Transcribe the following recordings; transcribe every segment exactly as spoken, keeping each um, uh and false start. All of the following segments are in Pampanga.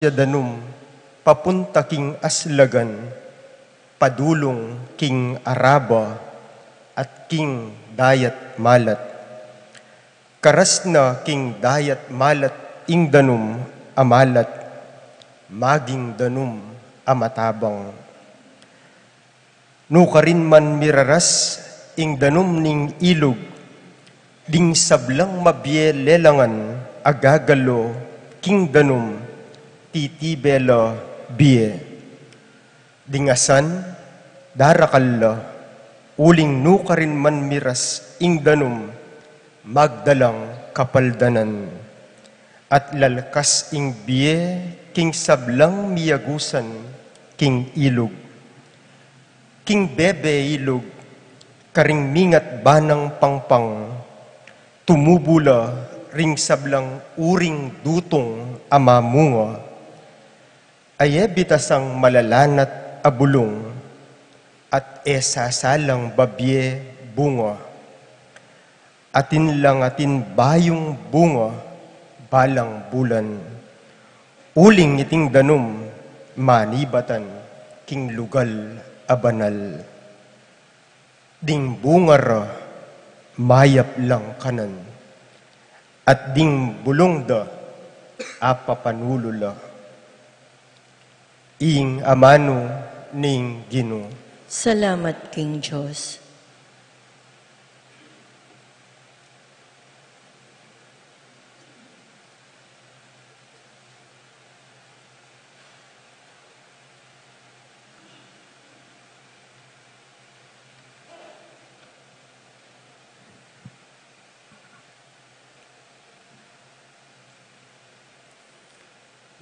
ya danum, papunta king aslagan, padulung king Araba, at king Dayat Malat. Karas na king Dayat Malat ing danum a malat, maging danum a matabang. Nukarin man miraras ing danum ning ilug, ding sablang mabie lelangan a gagalo king danum, titibe la bie. Ding asan, darakal la, uling nukarin man miras ing danum, magdalang kapaldanan. At lalkas ing bie king sablang miyagusan king ilug. King bebe ilug, karing mingat banang pangpang, tumubu la ring sablang uring dutung a mamunga. Aye bitasang malalanat a bulung, at e sasalang babie bunga. Atin lang atin bayung bunga balang bulan. Uling iting danum manibatan king lugal a banal. Ding bunga ra mayap lang kanan, at ding bulung da apapanulu la. Ing amanu ning Ginu. Salamat king Dios.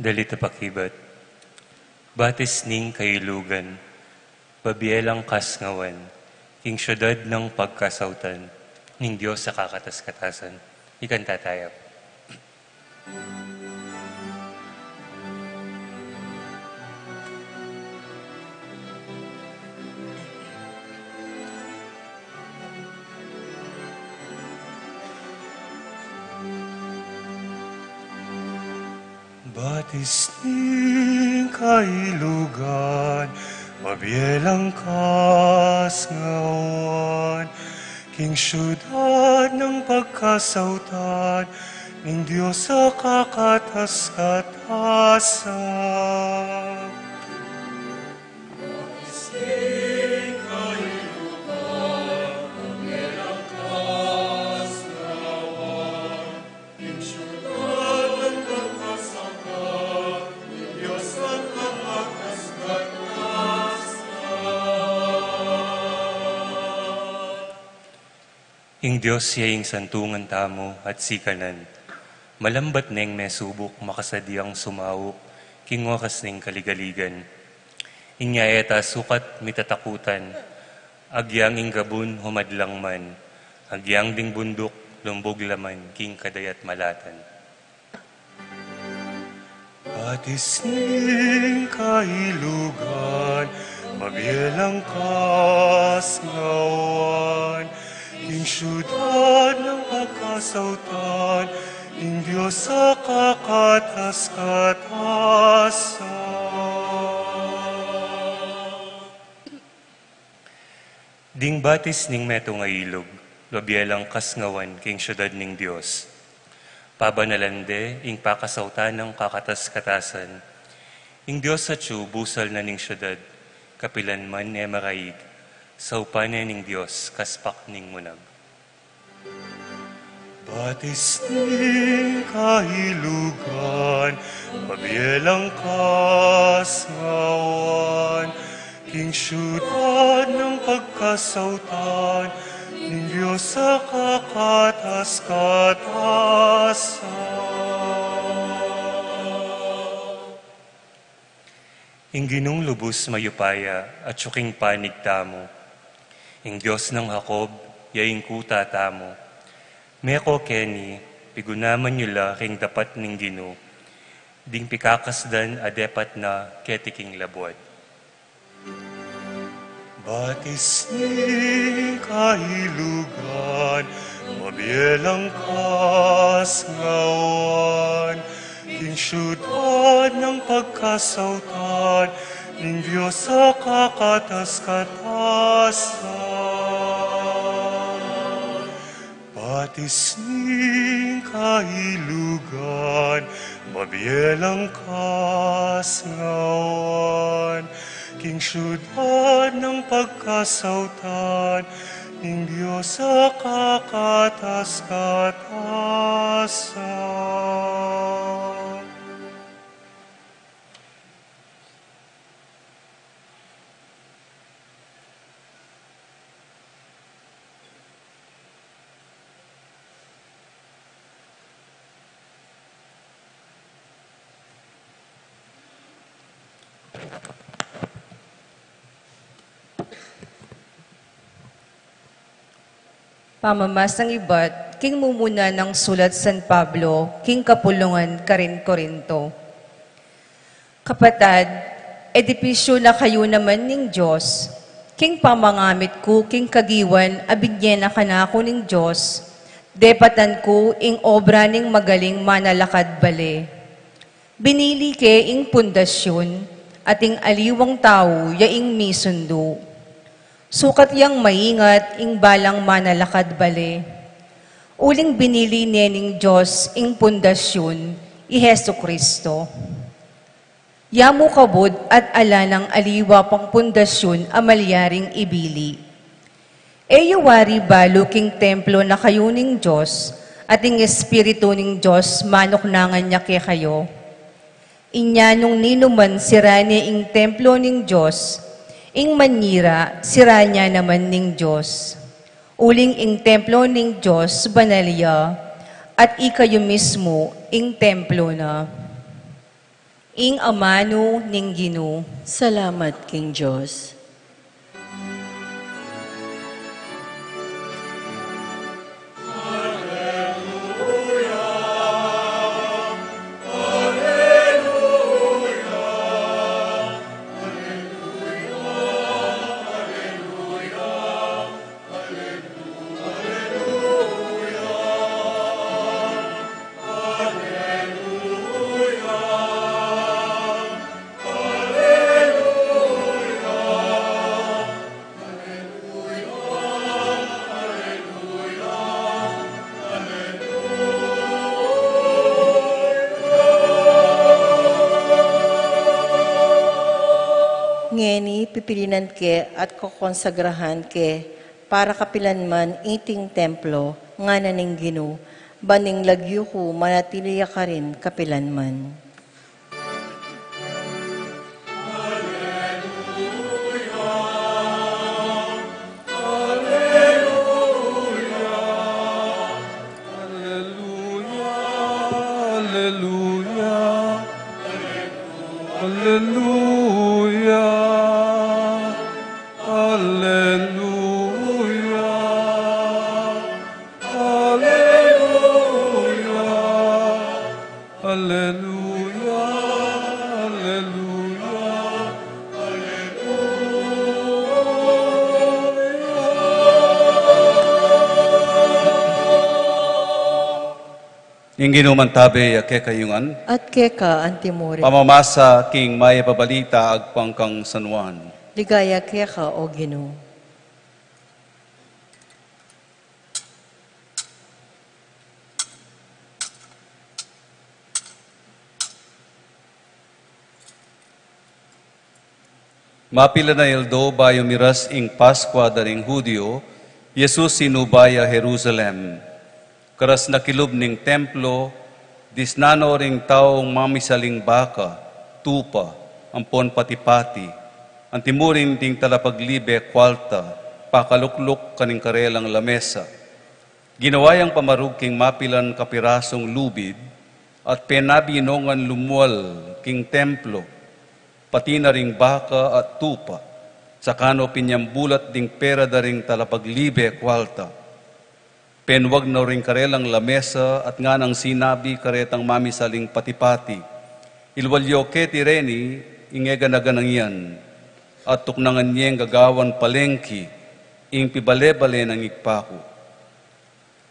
Dalit a pakibat. Batis ning kailugan, babie lang kasngawan, king syudad nang pagkasautan ning Dios a kakatas-katasan. Ikanta taya. Batis ning kailugan, babie lang kasngawan, king syudad nang pagkasautan ning Dios a kakatas-katasan. Ing Dios ya ing santungan tamu at sikanan. Malambat neng mesubuk, makasadyang sumaup king oras ning kaligaligan. Inya e ta sukat mitatakutan, agyang ing gabun humadlang man, agyang ding bunduk lumbug la man king kadayat malatan. Batis ning kailugan, babie lang kasngawan, king syudad nang pagkasautan ning Dios a kakatas-katasan. Ding batis ning metung a ilug, babie lang kasngawan king syudad ning Dios. Pabanalan de ing pakasautan nang kakatas-katasan. Ing Dios atyu busal na ning syudad, kapilan man e maraig, saupan ne ning Dios kaspak ning munag. Batis ning kailugan, babie lang kasngawan, king syudad nang pagkasautan ning Dios a kakatas-katasan. Ing Ginung lubus mayupaya atyu king panig tamu. Ing Dios nang Jacob ya ing kuta tamu. Meko keni, pigunaman yu la king dapat ning Ginu, ding pikakasdan a depat na keti king labuad. Batis ning kailugan, babie lang kasngawan, King syudad nang pagkasautan ning Dios a kakatas-katasan, batis ning kahilugan, mabie lang kasngawan. King syudad nang pagkasautan ning Dios a kakatas-katasan. Pamamasang ibat king mumuna nang sulat San Pablo king kapulungan karin Corinto. Kapatad, edipisyu na kayu naman ning Dios, king pamangamit ku king kagiwan a binie na kanaku ning Dios, depatan ku ing obra ning magaling manalakad bale. Binili ke ing pundasyun, at ing aliwang tau ya ing misundu. Sukat yang maingat ing balang manalakad bale. Uling binili ne ning Dios ing pundasyun, i Jesu-Cristo. Ya mu kabud at ala nang aliwa pang pundasyun a malyaring ibili. E yu wari balu king templo na kayu ning Dios, at ing Espiritu ning Dios manuknangan ya kekayu? Inya nung ninuman sira ne ing templo ning Dios, ing manyira sira ne naman ning Dios. Uling ing templo ning Dios banal ya, at ikayu mismu ing templo na. Ing amanu ning Ginu. Salamat king Dios. Ngeni pipilinan ke at kokonsagrahan ke para kapilanman iting templo, ngana ning Ginu, ban ing lagyu ku manatili ya karin kapilanman. Alleluia, alleluia, alleluia, alleluia, alleluia, alleluia, alleluia. Ing Ginu mantabe ya kekayu ngan. At keka antimurin. Pamamasa king Mayap a Balita agpang kang San Juan. Ligaya keka, O Ginu. Mapilan a aldo bayu miras ing Paskua da ring Judio, i Jesus sinuba ya Jerusalem. Karas na kilub ning templo, disnan no ring taung mamisaling baka, tupa, ampon pati-pati, antimurin ding talapaglibe kualta, pakalukluk karing karelang lamesa. Ginawa yang pamarug king mapilan kapirasung lubid, at penabi no ngan lumual king templo, pati na ring baka at tupa, saka no pinyambulat ding pera da ring talapaglibe kualta. Penwag no ring karelang lamesa at nganang sinabi karetang mamisaling pati-pati, "Ilwal yo keti reni ing e gana-ganang iyan, at tuknangan yeng gagawan palengki ing pibale-bale nang Ibpa ku."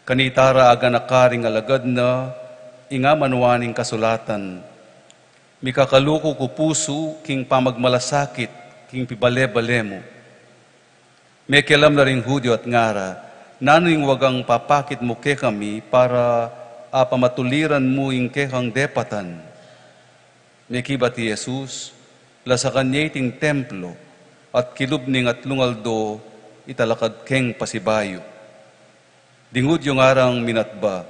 Kanita ra aganaka ring alagad na, Ing amanuan ning kasulatan, mikakaluku ku pusu king pamagmalasakit king pibale-bale mu. Mekialam na ring Hudyo at ngara, nanu ing wagang papakit mu kekami para apamatuliran mu ing kekang depatan? Mekibat i Jesus, lasakan ye iting templo, at kilub ning atlung aldo italakad keng pasibayu. Ding Hudyo ngarang minatba,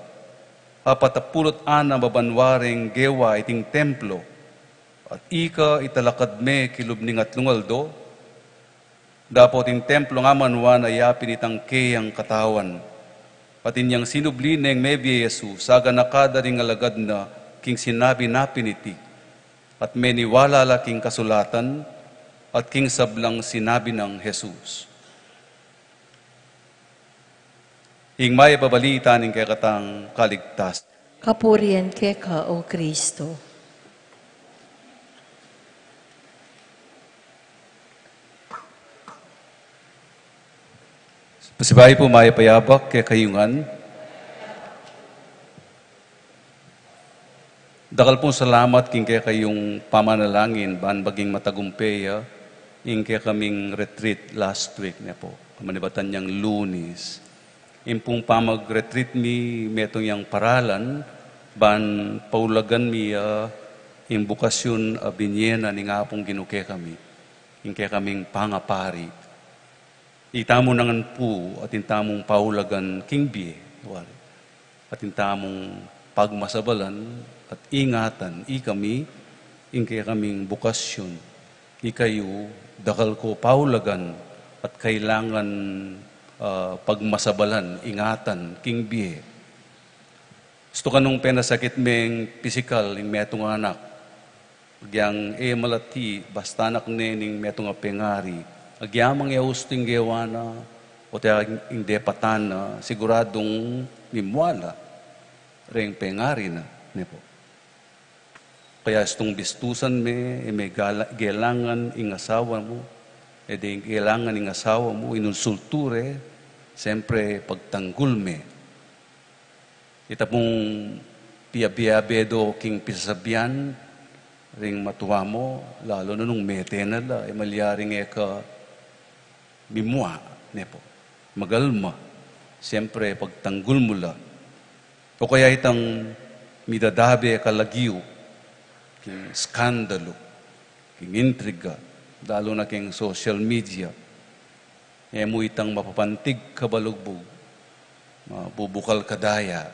apat a pulu't anam a banua reng gewa iting templo, at ika italakad me kilub ning atlung aldo? Dapot ing templong amanuan a yapin itang keyang katawan. At inyang sinubli neng mebie Jesus, aganaka da ring alagad na king sinabi na pin iti, at meniwala la king kasulatan, at king sablang sinabi nang Jesus. Ing mayap a balita ning kekatang kaligtas. Kapurian keka, O Kristo. Pasibayu pu, mayap a yabak kekayu ngan. Dakal pung salamat king kekayung pamanalangin ban maging matagumpe ya ing kekaming retreat last week, ne pu. Kamanibatan yang Lunes. Ing pung pamag-retreat mi metung yang paralan ban paulagan mi ya ing bukasyun a binie na ning Apung Ginu kekami, ing kekaming pangapari. Itamu na ngan pu atin tamung paulagan king bie, wari. Atin tamung pagmasabalan at ingatan, ikami, ing kekaming bukasyun. Ikayu, dakal ko paulagan at kailangan, ah, pagmasabalan, ingatan, king bie. Ustu kanung penasakit meng pisikal ing metung a anak. Agyang e malati, basta anak ne ning metung a pengari. Agyamang e ustu ing gewa na, o te ing depatan na, siguradung mimwala reng pengari na, ne pu. Kaya ustung bistusan me, e me gala-, gelangan ing asawa mu, e de gelangan ing asawa mu, inunsultu re, siyempre pagtanggul me. Ita pung piabe-abe do king pisasabian ring matua mu, lalu na nung mete na la, e malyaring e ka mimua, ne pu. Magalma, siyempre pagtanggul mu la. O kaya itang midadabe ka lagyu, king skandalu, king intriga, lalu na king social media. E mu itang mapapantig ka balugbug, mabubukal ka daya.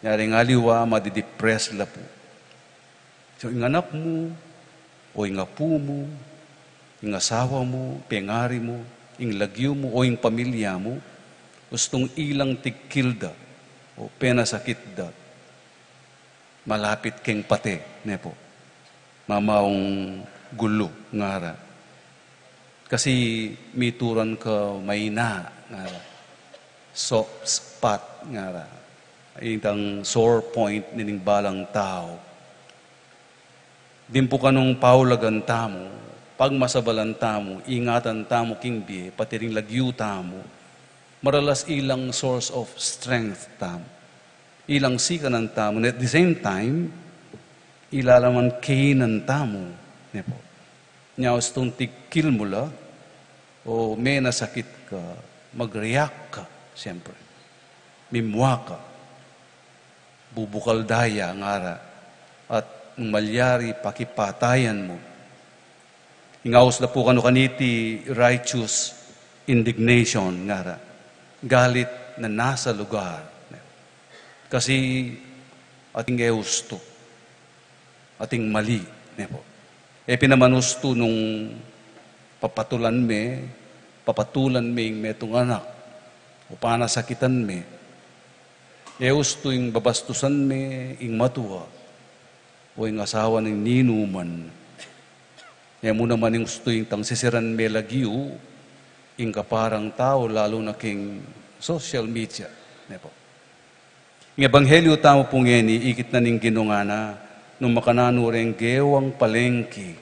Nyaring aliwa, madidepress la pu. So, ing anak mu, o ing apu mu, ing asawa mu, pengari mu, ing lagyu mu, o ing pamilya mu, ustung ilang tigkil da, o penasakit da, malapit keng pate, ne pu. Mamaung gulu, ngara. Kasi mituran ka maina, ngara. Soft spot, ngara. Itang sore point nining balang tau. Dimpu kanung paulagan tamu, pagmasabalan tamu, ingatan tamu king bie, pati ring lagyu tamu, maralas ilang source of strength tamu. Ilang sikanan tamu, and at the same time, ila la man kainan tamu, ne pu. Nya ustung tigkil mu la, o menasakit ka, mag-react ka, siyempre. Mimua ka. Bubukal daya, ngara, at nung malyari pakipatayan mu. Ing aus da pu kanu kaniti righteous indignation, ngara, galit na nasa lugar. Kasi ating e ustu, ating mali, ne pu. E pin naman ustu nung papatulan me, papatulan me ing metung anak, o panasakitan me. E ustu ing babastusan me ing matua, o ing asawa ning ninuman. E mu naman ing ustu ing tang sisiran me lagyu ing kaparang tau, lalu na king social media, ne pu. Ing ebanghelyu tamu pu ngeni, ikit na ning Ginu ngana, nung makananu reng gewang palengki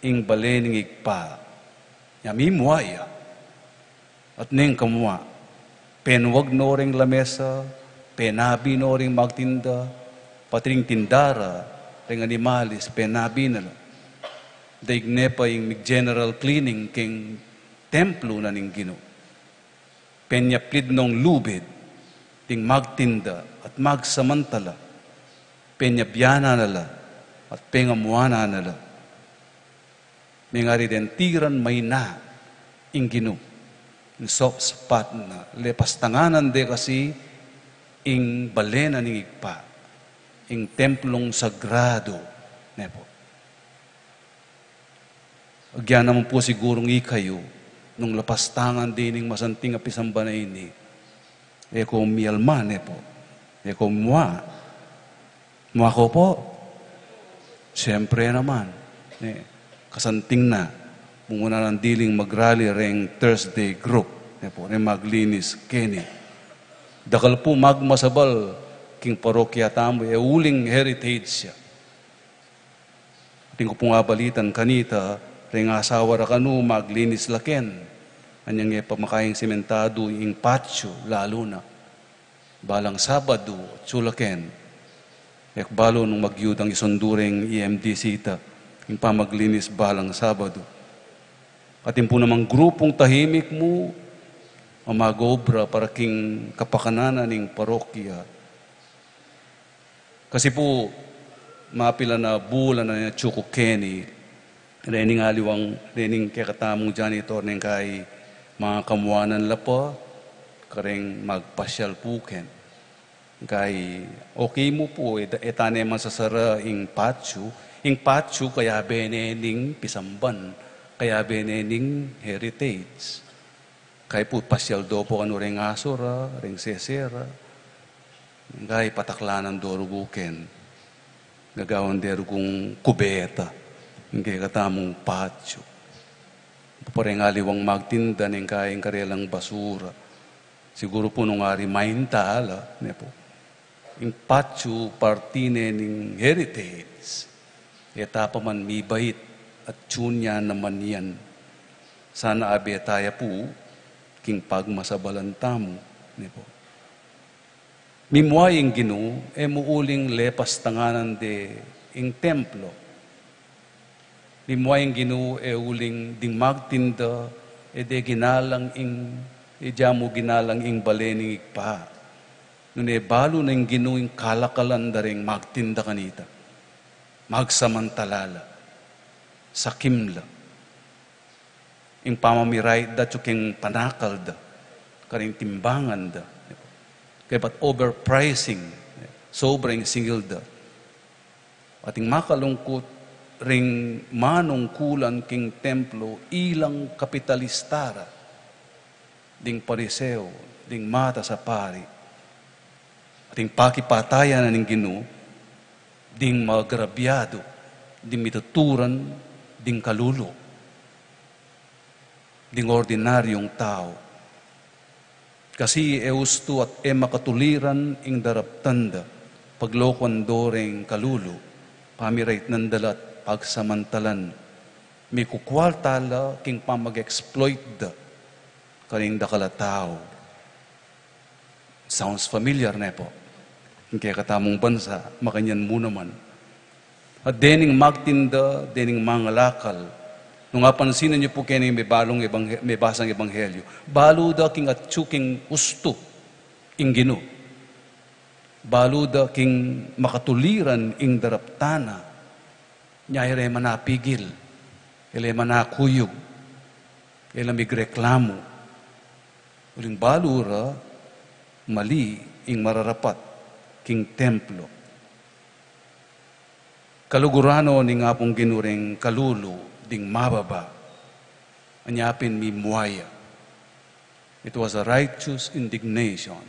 ing bale ning Ibpa, nya mimua ya. At neng kamua, penwag no ring lamesa, penabi no ring magtinda, Pati ring tinda ra ring animalis, penabi na la. Daig ne pa ing mig-general cleaning king templo na ning Ginu. Penyaplid nong lubid ding magtinda at magsamantala, penyabianan na la at pengamuanan na la. Mengari deng tiran maina ing Ginu, ing soft spot na, lepastanganan de kasi ing bale na ning Ibpa, ing templong sagrado, ne pu. Agyan na mu pu sigurung ikayu, nung lepastangan de ning masanting a pisamban a ini, e ko mialma, ne pu. E ko mua. Mua ko pu? Siyempre naman. Ne, kasanting na, mumuna nang diling magrali reng Thursday group, ne pu, reng maglinis keni. Dakal pu magmasabal king parokya tamu, e uling heritage ya. Atin ku pung abalitan kanita, reng asawa ra kanu maglinis la ken. Anyang e pa makaing simentadu ing patio, lalu na balang Sabadu, atsu la ken. E ku balu nung magyudang isundu reng E M D C ta ing pamaglinis balang Sabadu. Atin pu namang grupung tahimik mu a mag-obra para king kapakanan na ning parokya. Kasi pu, mapilan a bulan na atsu ku keni, rening aliwang, rening kekatamung janitor, neng kai makamuanan la pa, kareng magpasyal pu ken. Kai, okay mu pu, e ta-, e ta ne masasara ing patio, ing patio kayabe ne ning pisamban, kayabe ne ning heritage. Kai pu pasyal do pu kanu reng asu ra, reng sese ra. Kai pataklanan do rugu ken. Gagawan de rugung kubeta. Ing kekatamung patio. Pareng aliwang magtinda neng kai ing karelang basura. Siguru pu nung ari mainta la, ne pu. Ing patio parti ne ning heritage. E ta pa man mibait, atsu ne naman yan. Sana abe ta ya pu, king pagmasabalan tamu, ne pu. Mimua ing Ginu, e mu uling lepastanganan de ing templo. Mimua ing Ginu, e uling ding magtinda, e de ginalang ing, e de mu ginalang ing bale ning Ibpa. Nune balu na ning Ginu ing kalakalan da ring magtinda kanita. Magsamantala la, sakim la. Ing pamamirait da atsu king panakal da, karing timbangan da. Kaybat overpricing, sobra ing singil da. Ating makalungkut, ring manungkulan king templo, ilang kapitalista ra, ding Pariseo, ding matas a pari. Ating pakipatayan na ning Ginu, ding magrabyadu, ding mituturan, ding kalulu, ding ordinaryung tau. Kasi e ustu at e makatuliran ing daraptan da, paglokuan do reng kalulu, pamiraitnan da la at pagsamantalan. Mikukualta la king pamag-exploit da karing dakal a tau. Sounds familiar, ne pu? Ing kekatamung bansa, makanyan mu naman. At dening magtinda, dening mangalakal, nung apansinan yu pu keni, mebalung ebanghe-, mebasang ebanghelyu, balu da king atsu king ustu ing Ginu. Balu da king makatuliran ing daraptan na. Nya e re manapigil, e re manakuyug, e re migreklamu. Uling balu ra, mali ing mararapat king templo. Kaluguran no ning Apung Ginu ring kalulu ding mababa. Anya pin mimua ya. It was a righteous indignation.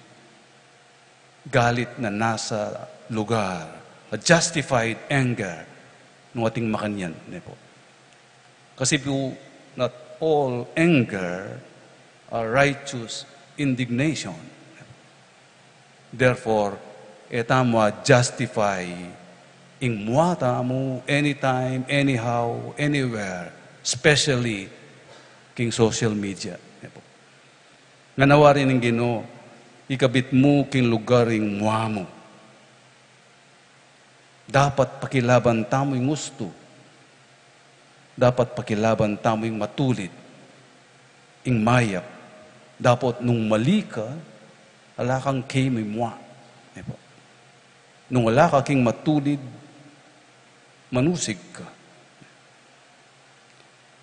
Galit na nasa lugar, a justified anger, nung ating makanyan, ne pu. Kasi pu, not all anger are righteous indignation. Therefore, e tamu a-justify ing mua tamu anytime, anyhow, anywhere, especially king social media, ne pu. Nganang wari ning Ginu, ikabit mu king lugar ing mua mu. Dapat pakilaban tamu ing ustu. Dapat pakilaban tamu ing matulid, ing mayap. Dapot nung mali ka, ala kang kemimua. Nung ala ka king matulid, manusig ka.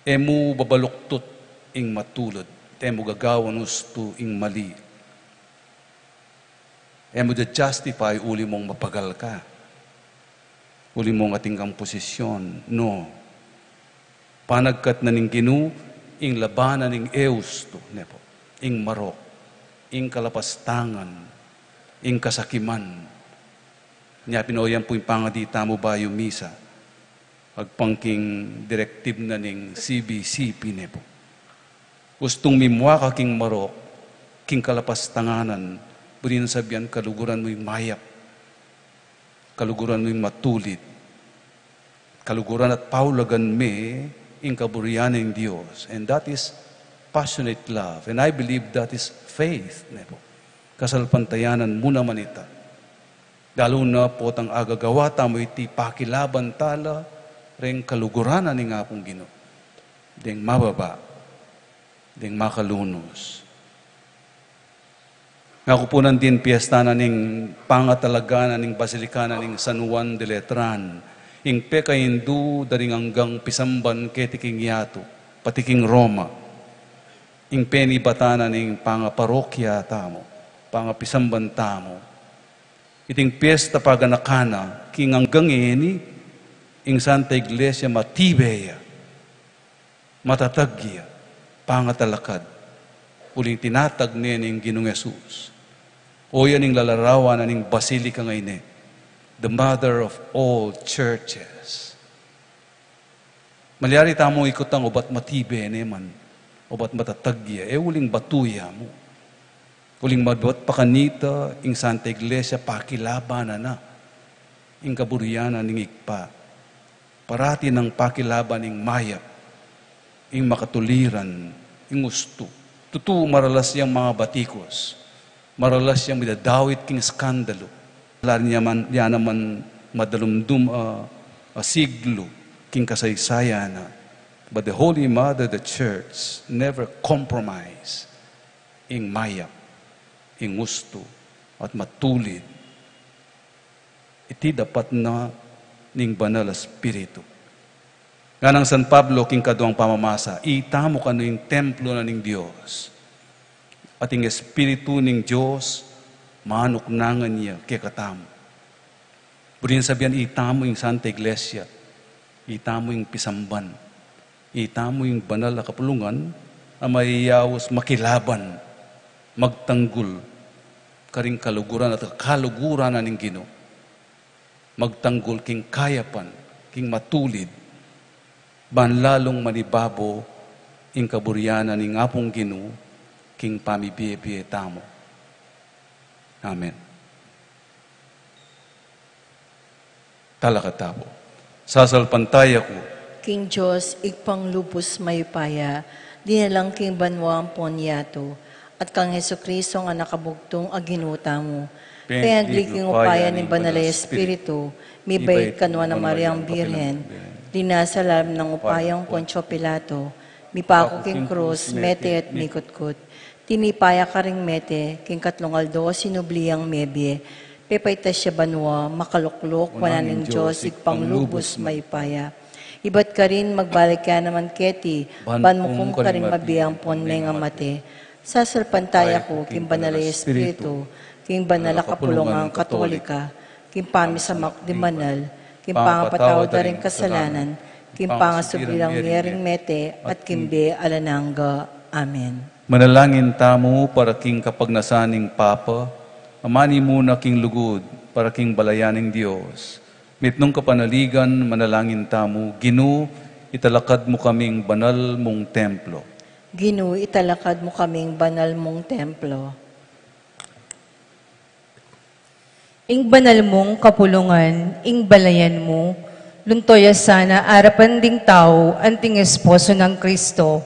E mu babaluktut ing matulid, e mu gagawan ustu ing mali. E mu ja-justify uli mung mapagal ka, uli mung atin kang posisyon. No. Panagkat na ning Ginu, ing labanan ning e ustu, ne pu, ing marok, ing kalapastangan, ing kasakiman. Nya pin, o yan pu ing pangadi tamu bayu misa, agpang king directive na ning C B C P, ne pu. Ustung mimua ka king marok, king kalapastanganan, buri nang sabian kaluguran mu ing mayap, kaluguran mu ing matulid, kaluguran at paulagan me ing kaburian ning Dios. And that is passionate love. And I believe that is faith, ne pu. Kasalpantayanan mu naman ita. Lalu na potang agagawa tamu iti, pakilaban tala reng kaluguran na ning Apung Ginu. Deng mababa, deng makalunus. Ngaku pu nandin piesta na ning pangatalaga na ning Basilika na ning San Juan de Letran, ing pekaindu da ring anggang pisamban keti king yatu, pati king Roma, ing penibatan na ning pangaparokya tamu, pangapisamban tamu. Iting piesta paganakan na, king anggang ini, ing Santa Iglesia matibe ya, matatag ya, pangatalakad, uling tinatag ne ning Ginung Jesus. O yan ing lalarawan na ning Basilika ngeni, the mother of all churches. Malyari tamu ikutang obat matibe ne man, obat matatag ya, e uling batu ya mu. Uling mabat pa kanita ing Santa Iglesia pakilaban na na ing kaburian na ning Ibpa. Parati nang pakilaban ing mayap, ing makatuliran, ing ustu. Tutu, maralas yang mangabatikos, maralas yang midadawit king skandalu. Ala rin ya man, ya naman madalumdum a, a siglu king kasaysayan na. But the Holy Mother, the Church, never compromise ing mayap, ing ustu, at matulid. Iti dapat na ning Banal a Espiritu. Nganang San Pablo king kaduang pamamasa, itamu kanu ing templo na ning Dios, at ing Espiritu ning Dios manuknangan ya kekatamu. Buri nang sabian, itamu ing Santa Iglesia, itamu ing pisamban, itamu ing banal a kapulungan a mayayaus makilaban, magtanggul karing kaluguran at kaluguran na ning Ginu, magtanggul king kayapan, king matulid, ban lalung manibabo ing kaburian na ning Apung Ginu king pamibie-bie tamu. Amen. Talakad ta pu. Sasalpantaya ku king Dios, Ibpang lubus mayupaya, dinalang king banua ampon yatu, at kang Jesucristo a anak a bugtung a Ginu tamu. Pengagli king upaya ning Banal a Espiritu, mibait kanu a Mariang Birhen, linasa lalam nang upaya nang Poncio Pilato, mipaku king krus, mete at mikutkut. Tinipa ya karing mete, king katlung aldo sinubli yang mebie. Pepaitas ya banua, makaluklok wanan ning Dios, Ibpang lubus mayupaya. Ibat karin magbalik ya naman keti, ban mukum karing mabie ampon mengamate. Sasalpantaya ku king Banal a Espiritu, king banal a kapulungan Katolika, king pamisamak ding banal, king pangapatawad da ring kasalanan, king pangasubli rang mie ring mete, at king bie alang angga. Amen. Manalangin tamu para king kapagnasan ning Papa, amani mu na king lugud, para king balayan ning Dios. Mitmung kapanaligan, manalangin tamu, Ginu, italakad mu kaming banal mung templo. Ginu, italakad mu kaming banal mung templo. Ing banal mung kapulungan, ing balayan mu, lunto ya sana arapan ding tau anting esposo nang Kristo,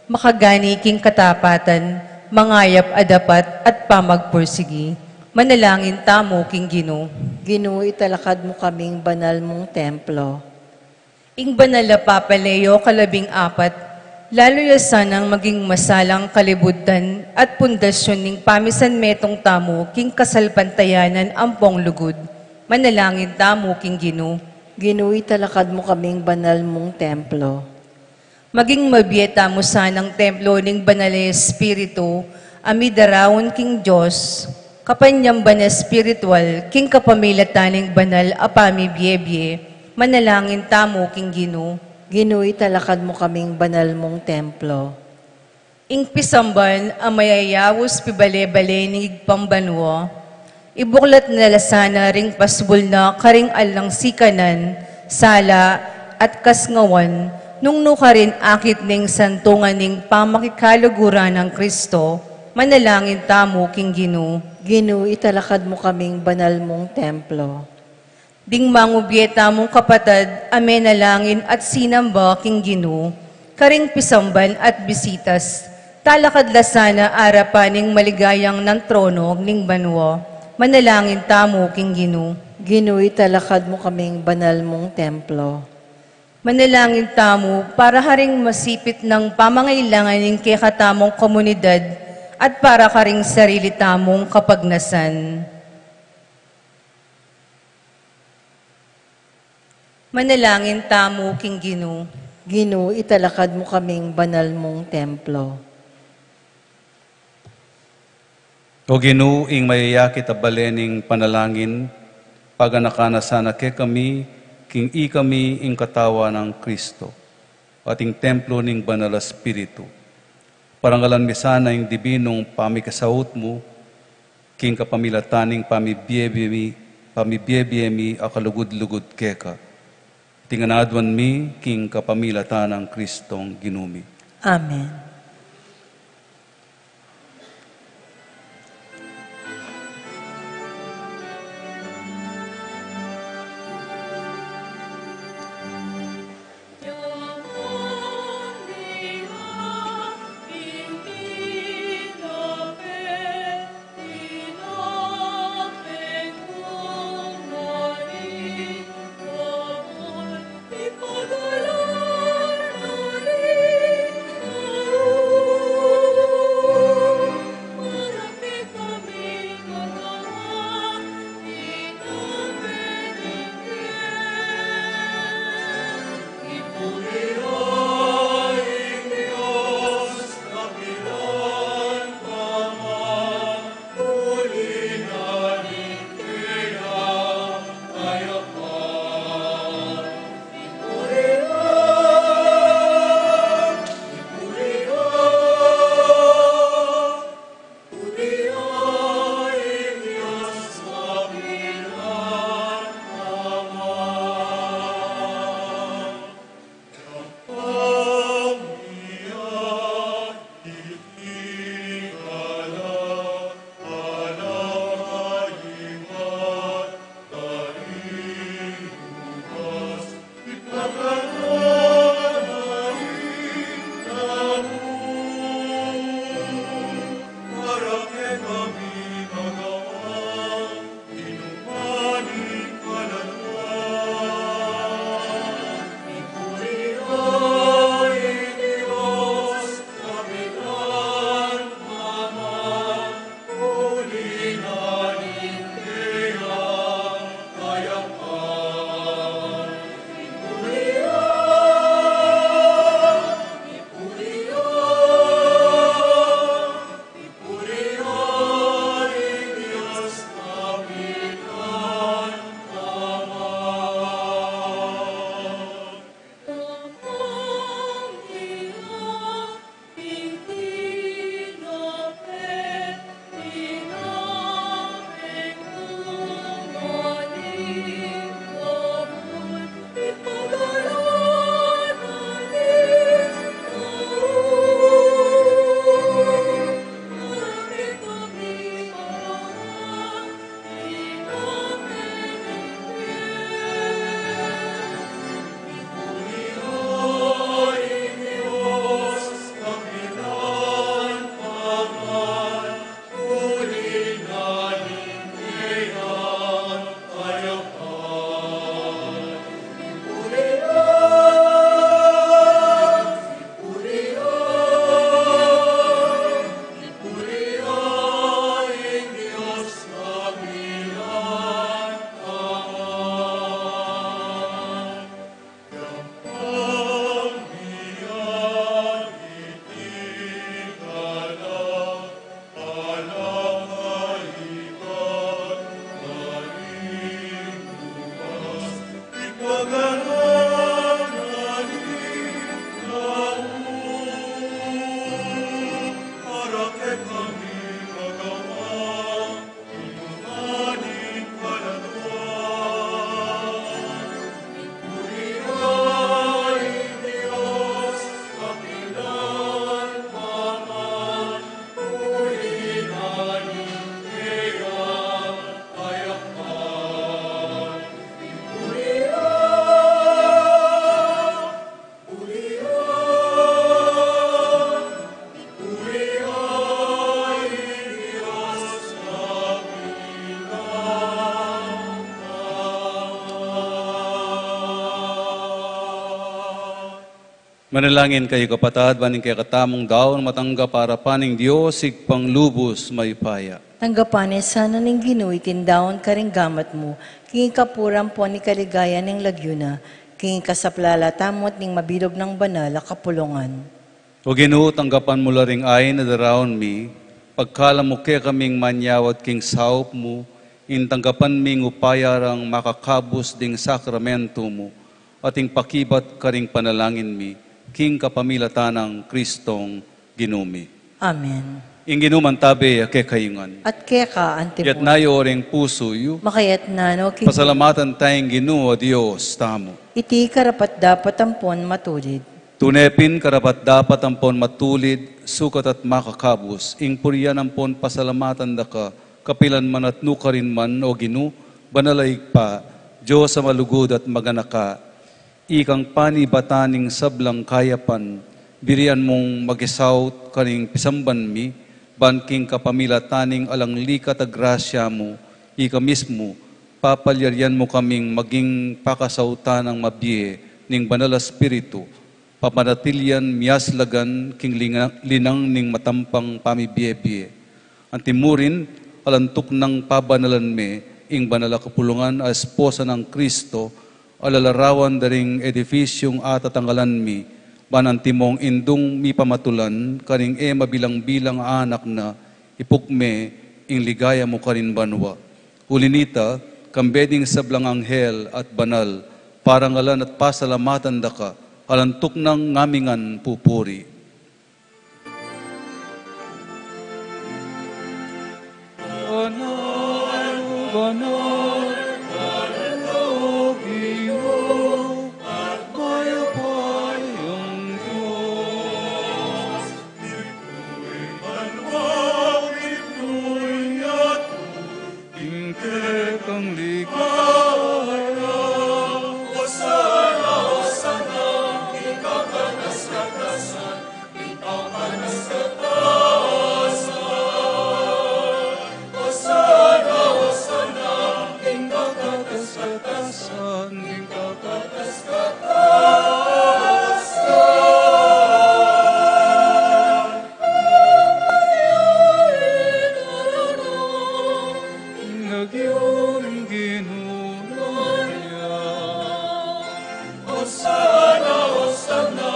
makagani king katapatan, mangayap a dapat at pamagpursigi, Manalangin tamu king Ginu. Ginu, italakad mu kaming banal mung templo. Ing banal a Papa Leo kalabing apat, lalu ya sanang maging masalang kalibutan at pundasyon ning pamisanmetung tamu king kasalpantayanan ampong lugud. Manalangin tamu king Ginu. Ginu, italakad mu kaming banal mung templo. Maging mabie tamu sanang templo ning Banal a Espiritu, a midaraun king Dios, kapanyamban espiritual, king kapamilatan ning banal a pamibie-bie, manalangin tamu king Ginu. Ginu, italakad mu kaming banal mung templo. Ing pisamban a mayayaus pibale-bale ning Ibpang banua, ibuklat na la sana ring pasbul na karing alang sikanan, sala, at kasngawan, nung nukarin akit ning santungan ning pamakikaluguran nang Kristo, manalangin tamu king Ginu. Ginu, italakad mu kaming banal mung templo. Ding mangubie tamung kapatad a menalangin at sinamba king Ginu, karing pisamban at bisitas, talakad la sana arapan ning maligayang nang trono ning banua. Manalangin tamu king Ginu. Ginu, italakad mu kaming banal mung templo. Manalangin tamu para karing masipit nang pamangailangan ning kekatamung komunidad at para karing sarili tamung kapagnasan. Manalangin tamu king Ginu. Ginu, italakad mu kaming banal mung templo. O Ginu, ing mayayakit a bale ning panalangin, paganakan na sana kekami, king ikami ing katawan nang Kristo, at ing templo ning Banal a Espiritu. Parangalan mi sana ing dibinung pamikasaut mu, king kapamilatan ning pamibie-bie mi, pamibie-bie mi a kalugud-lugud keka. Iti ngan aduan mi king kapamilatan nang Kristong Ginu mi. Amen. Manalangin kayu, kapatad, ban ing kekatamung daun matanggap arapan ning Dios Ibpang lubus mayupaya. Tanggapan na sana ning Ginu iting daun karing gamat mu, king kapurian ampon king kaligayan ning lagyu na, king kasaplalan tamu at ning mabilug nang banal a kapulungan. O Ginu, tanggapan mu la ring ain a daraun mi, pagkalam mu kekaming manyawad king saup mu, ing tanggapan ming upaya rang makakabus ding sakramentu mu, at ing pakibat karing panalangin mi, king kapamilatan nang Kristong Ginu mi. Amen. Ing Ginu mantabe ya kekayu ngan. At keka antimun. Itas yu ring pusu yu. Makaitas na no king Pasalamatan taya ing Ginu a Dios tamu. Iti karapat-dapat ampon matulid. Tune pin karapat-dapat ampon matulid, sukat at makakabus, ing purian ampon pasalamatan da ka, kapilan man at nukarin man, o Ginu, banal a Ibpa, Dios a malugud at maganaka. Ikang panibatan ning sablang kayapan, birian mung makisaut karing pisamban mi, ban king kapamilatan ning alang likat a grasya mu, ika mismu, papalyarian mu kaming maging pakasautan nang mabie ning Banal a Espiritu, papanatilian miyaslagan king linga-, linang ning matampang pamibie-bie. Antimurin, alang tuknang pabanalan me ing banal a kapulungan a esposa nang Kristo, a lalarawan da ring edifisyung atatangalan mi, ban antimong indung mipamatulan karing e mabilang-bilang a anak na, ipuk me ing ligaya mu karin banua. Uli nita, kambe ding sablang anghel at banal, parangalan at pasalamatan da ka, alang tuknang ngamingan pupuri. Banal, banal, banal, o Ginu, at mayupaya ing Dios. Ing kekang ligaya. Hosana, Hosana, king kakatas-katasan, king kakatas-katasan. Hosana, Hosana, king kakatas-katasan, king kakatas-katasan. Ing lagyu ning Ginu na. Hosana, Hosana,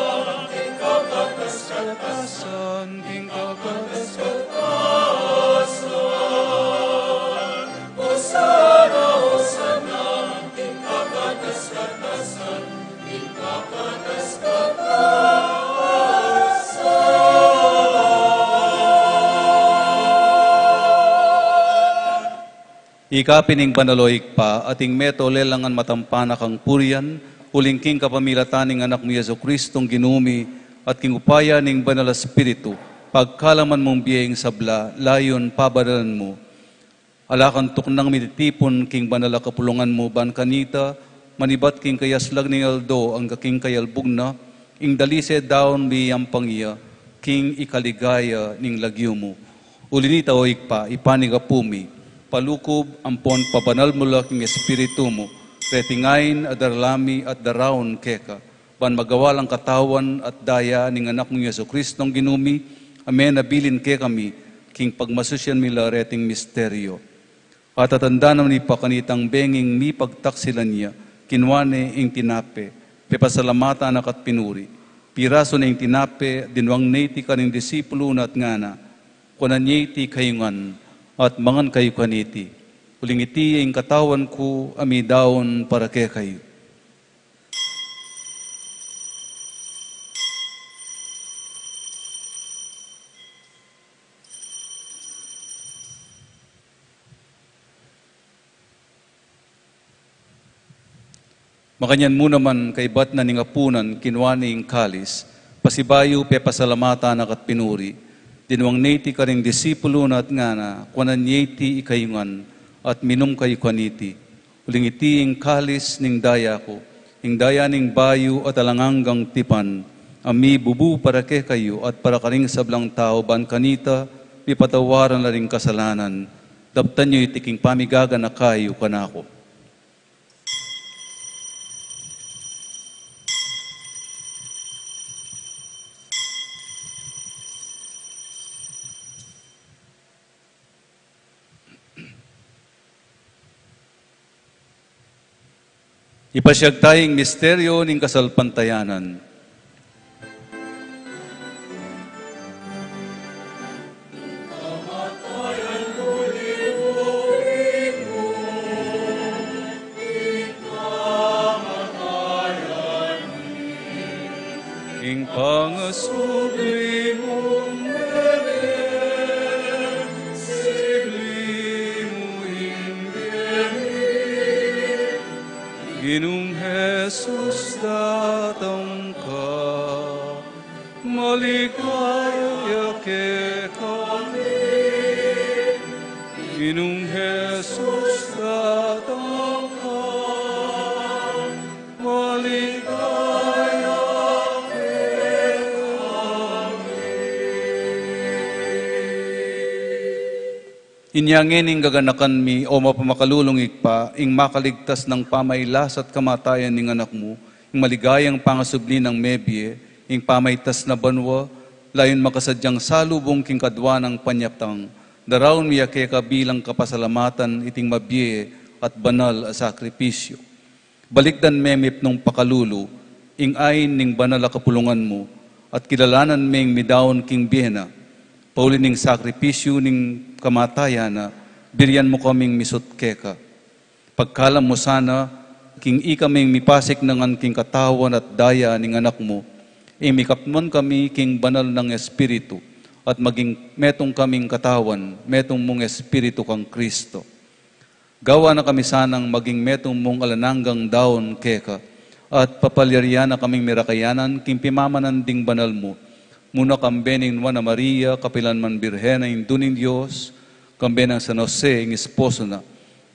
king kakatas-katasan, king kakatas-katasan. Hosana, Hosana, king kakatas-katasan. Ika pin ing banal, o Ibpa, at ing meto lelangan matampang na kang purian, uling king kapamilatan ning Anak mu Jesucristong Ginu mi, at king upaya ning Banal a Espiritu, pagkalaman mung bie ing sabla, layun pabanalan mu. Ala kang tuknang mititipun king banal a kapulungan mu ban kanita, manibat king kayaslag ning aldo angga king kayalbug na, ing dalise daun miyampang ya king ikaligaya ning lagyu mu. Uli nita, o Ibpa, ipanyawad mi, palukub ampon pabanal mu la king Espiritu mu reting ain a darala mi at daraun keka, ban magawa lang katawan at daya ning Anak mung Jesucristong Ginu mi, a menabilin kekami king pagmasusyan mi la reting misteryo. At atandanan mi pa kanitang benging mipagtaksilan ya, kinua ne ing tinape, pepasalamatan na ka't pinuri, pirasu ne ing tinape, dinwang ne iti karing disipulu na at ngana: Kuanan ye iti kayu ngan, at mangan kayu kaniti. Uling iti ing katawan ku a midaun para kekayu. Makanyan mu naman kaibat na ning apunan, kinua ne ing kalis, pasibayu pepasalamatan na ka't pinuri, dinwang ne iti karing disipulu na at ngana: Kuanan ye iti ikayu ngan, at minum kayu kaniti. Uling iti ing kalis ning daya ku, ing daya ning bayu at alang anggang tipan, a mibubu para kekayu at para karing sablang tau ban kanita mipatawaran la ring kasalanan. Daptan yu iti king pamigaganaka yu kanaku. Ipasiag taya ing misteryo ning kasalpantayanan. Ing pangasubli mung mebie, sibli mu ing bie mi. Ginung Jesus, datang ka, maligaya kekami. Ginung Jesus, datang ka, maligaya kekami. Inya ngeni gaganakan mi, o mapamakalulung Ibpa, ing makaligtas nang pamailas at kamatayan ning Anak mu, ing maligayang pangasubli nang mebie, ing pamaitas na banua, layun makasadyang salubung king kadua nang panyatang, daraun mi ya keka bilang kapasalamatan iting mabie at banal a sakripisyu. Balikdan me mipnung pakalulu ing ain ning banal a kapulungan mu, at kilalanan meng midaun king bie na. Pauli ning sakripisyu ning kamatayan na, birian mu kaming misut keka. Pagkalam mu sana, king ikaming mipasiknangan king katawan at daya ning Anak mu, ing mikapnuan kami king banal nang Espiritu, at maging metung kaming katawan, metung mung Espiritu kang Kristo. Gawa na kami sanang maging metung mung alang anggang daun keka, at papalyarian na kaming mirakayanan king pimamanan ding banal mu, muna kambe ning Nuan a Maria, kapilan man Birhen a Indu ning Dios, kambe nang San Jose, ing esposo na,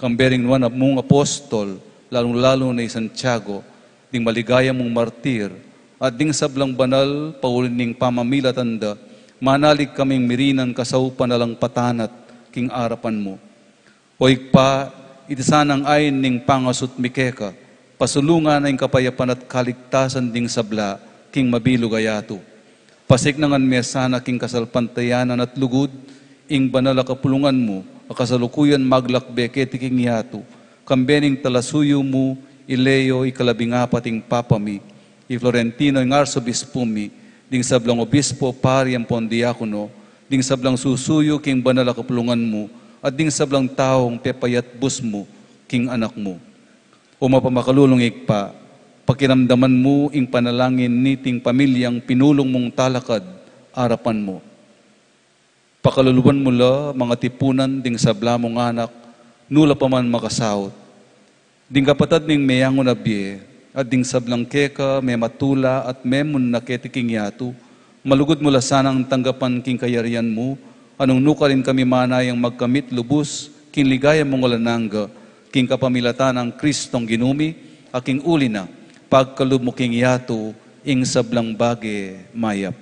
kambe ring nuan mung apostol, lalung-lalu na i Santiago, ding maligaya mung martir, at ding sablang banal, pauli ning pamamilatan da, manalig kaming mirinan kasaupan alang patanat king arapan mu. O Ibpa, iti sanang ain ning pangasut mi keka, pasulungan na ing kapayapan at kaligtasan ding sabla king mabilug a yatu. Pasiknangan me sana king kasalpantayanan at lugud ing banal a kapulungan mu, a kasalukuyan maglakbe keti king yatu, kambe ning talasuyu mu i Leo ikalabing apat ing Papa mi, i Florentino ing Arsobispu mi, ding sablang obispo, pari ampon diakono, ding sablang susuyu king banal a kapulungan mu, at ding sablang taung pepayatbus mu king Anak mu. O mapamakalulung Ibpa, pakiramdaman mu ing panalangin niting pamilyang pinulung mung talakad arapan mu. Pakaluluan mu la, mangatipunan ding sabla mung anak, nu la pa man makasaut. Ding kapatad ning meyangu na bie, at ding sablang keka mematula at memunna keti king yatu, malugud mu la sanang tanggapan king kayarian mu, a nung nukarin kami manayang magkamit lubus king ligaya mung alang angga, king kapamilatan nang Kristong Ginu mi, a king uli na, pagkalub mu king yatu ing sablang bage mayap.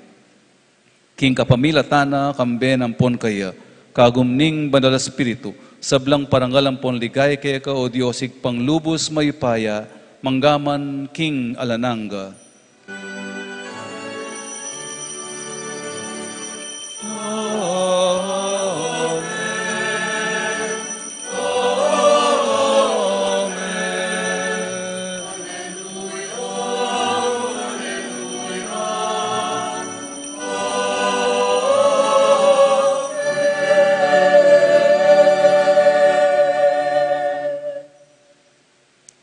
King kapamilatan na, kambe na ampon kaya, kagum ning Banal a Espiritu, sablang parangal ampon ligaya keka, o Dios, Ibpang lubus mayupaya, mangga man king alang angga.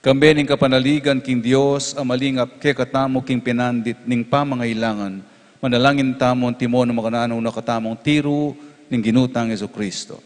Kambe ning kapanaligan king Dios a malingap kekatamu king pinandit ning pamangailangan, manalangin tamu antimo nung makananu na katamung tiru ning Ginu tang Jesucristo.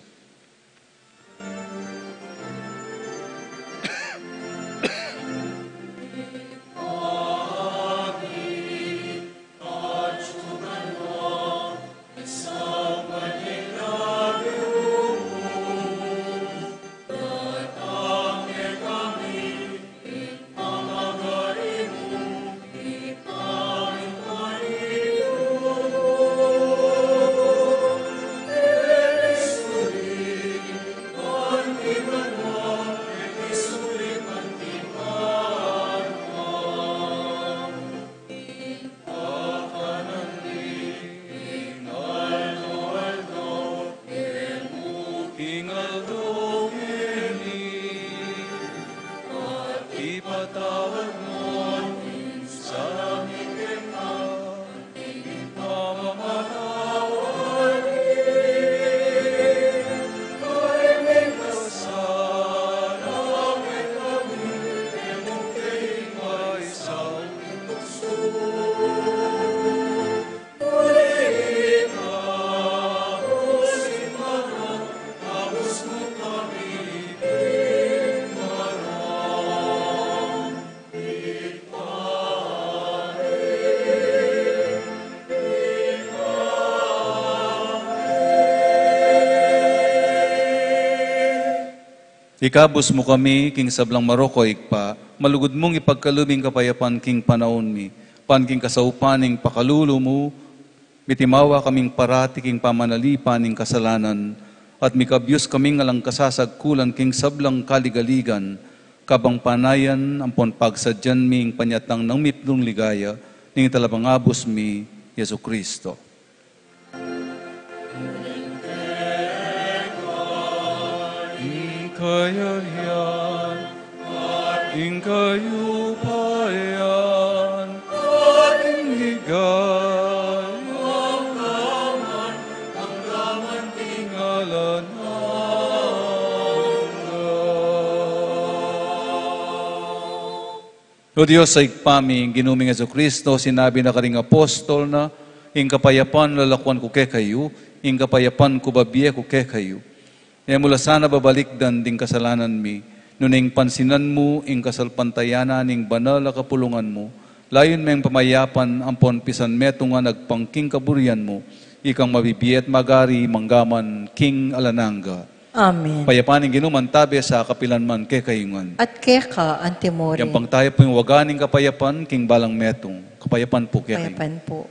Ikabus mu kami king sablang marok, O Ibpa, malugud mung ipagkalub ing kapayapan king panaun mi, ban king kasaupan ning pakalulu mu, mitimawa kaming parati king pamanalipan ning kasalanan, at mikabyus kaming alang kasasagkulan king sablang kaligaligan, kabang panayan ampon pagsadyan mi ing panyatang nang miplung ligaya ning Talapangabus mi, Jesucristo. Ing kayarian, ing kayupayan, ing ligaya, ing alang angga. O Dios, Ibpa mi, ing Ginu ming Jesucristo, sinabi na karing apostol na, "Ing kapayapan lalakuan ku kekayu, ing kapayapan ku bibie ku kekayu." E mu la sana babalikdan ding kasalanan mi, nune ing pansinan mu ing kasalpantayanan ning banal a kapulungan mu, layun meng pamayapan ampon pisan metung a agpang king kaburian mu, ikang mabibie at magari mangga man king alang angga. Amen. Kapayapan ning Ginu mantabe sa kapilan man kekayu ngan. At keka antimurin. Yampang tayu pu ing waga ning kapayapan king balang metung. Kapayapan pu kekayu. Kapayapan pu.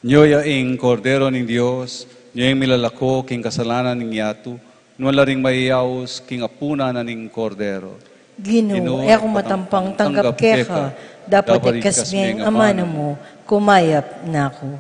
Nyo ya ing Kordero ning Dios, nyo ya ing milalako king kasalanan ning yatu, nuan la ring mayayaus king apunan na ning Kordero. Ginu, Ginu, e ku matampang tanggap keka, dapot ikasme ing amanu mu, kumayap na ku.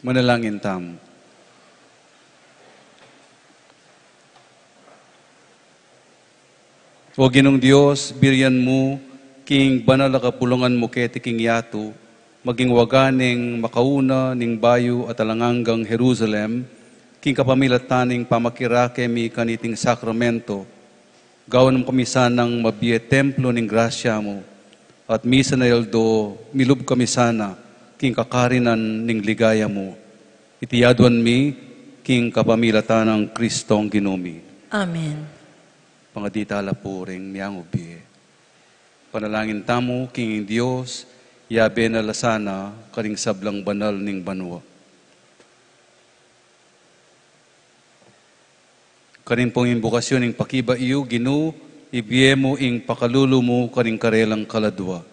Manalangin tamu. O Ginung Dios, birian mu king banal a kapulungan mu keti king yatu, maging waga neng makauna ning bayu at alang anggang Jerusalem, king kapamilatan ning pamakirake mi kaniting sakramento, gawan mu kami sanang mabie templo ning grasya mu, at misan a aldo milub kami sana king kakarinan ning ligaya mu. Iti aduan mi king kapamilatan nang Kristong Ginu mi. Amen. Pangaditala pu ring miyangubie. Panalangin tamu king Dios, yabe na la sana karing sablang banal ning banua. Karin pung imbokasyon ning pakiba yu, Ginu, ibie mu ing pakalulu mu karing karelang kaladua.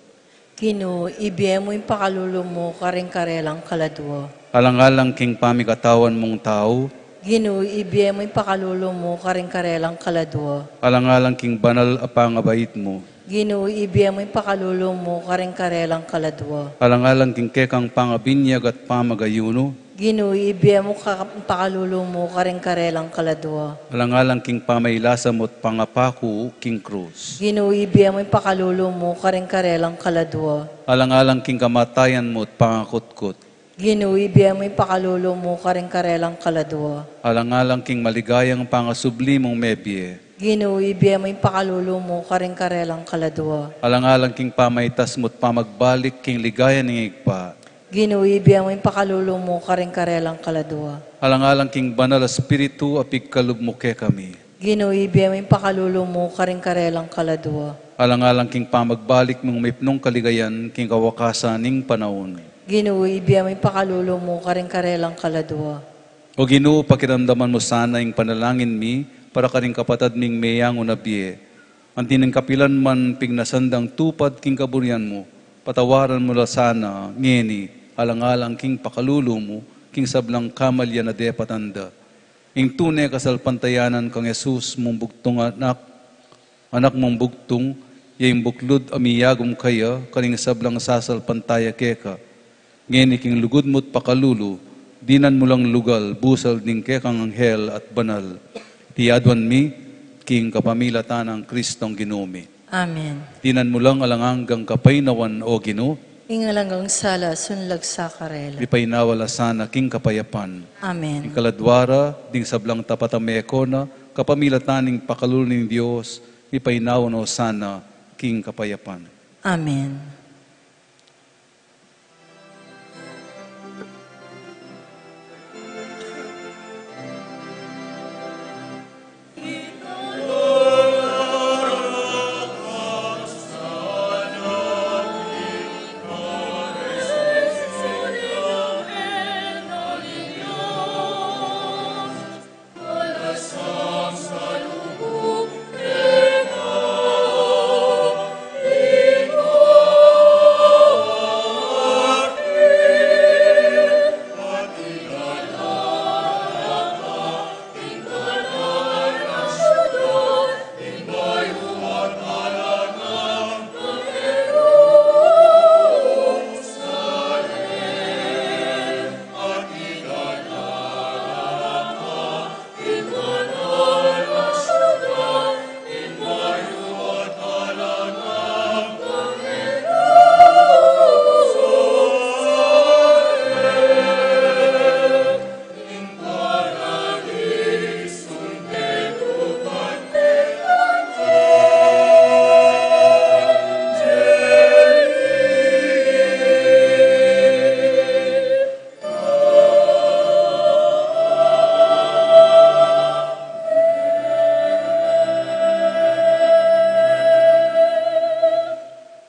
Ginu, ibie mu ing pakalulu mu karing karelang kaladua. Alang-alang king pamikatawan mung tau. Ginu, ibie mu ing pakalulu mu karing karelang kaladua. Alang-alang king banal a pangabait mu. Ginu, ibie mu ing pakalulu mu karing karelang kaladua. Alang-alang king kekang pangabinyag at pamagayunu. Ginu, ibie mu ka-, pakalulu mu karing karelang kaladua. Alang-alang king pamailasa mu't pangapaku king krus. Ginu, ibie mu ing pakalulu mu karing karelang kaladua. Alang-alang king kamatayan mu't pangakutkut. Ginu, ibie mu ing pakalulu mu karing karelang kaladua. Alang-alang king maligayang pangasubli mung mebie. Ginu, ibie mu ing pakalulu mu karing karelang kaladua. Alang-alang king pamaitas mu't pamagbalik king ligaya ning Ibpa. Ginu, ibie mu ing pakalulu mu karing karelang kaladua. Alang-alang king Banal a Espiritu a pigkalub mu kekami. Ginu, ibie mu ing pakalulu mu karing karelang kaladua. Alang-alang king pamagbalik mung mipnung kaligayan king kawakasan ning panaun. Ginu, ibie mu ing pakalulu mu karing karelang kaladua. O Ginu, pakiramdaman mu sana ing panalangin mi para karing kapatad ming meyangu na bie. Anti ning kapilan man pignasan dang tupad king kaburian mu, patawaran mu la sana ngeni, alang-alang king pakalulu mu king sablang kamalian a depatan da. Ing tune kasalpantayanan kang Jesus mung bugtung anak, anak mung bugtung, ya ing buklud a miyagum kaya karing sablang sasalpantaya keka. Ngeni king lugud mu't pakalulu, dinan mu lang lugal busal ding kekang anghel at banal. Iti aduan mi king kapamilatan nang Kristong Ginu mi. Amen. Dinan mu lang alang anggang kapaynawan, O Ginu. Ing alang anggang sala, sunlag sa karela. Mipainawa la sana king kapayapan. Amen. Ing kaladua ra ding sablang tapat a meko na, kapamilatan ning pakalulu ning Dios, mipainawa no sana king kapayapan. Amen.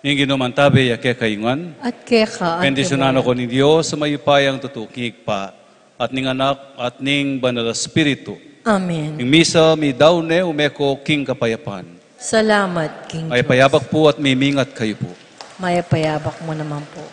Ing Ginu mantabe ya kekayu ngan. At keka naman. Bendisyunan na kayu ning Dios a mayupayang tutu, king Ibpa, at ning Anak, at ning Banal a Espiritu. Amen. Ing misa meyari ne, ume ko king kapayapan. Salamat king Dios. Mayap a yabak pu at mimingat kayu pu. Mayap a yabak mu naman pu.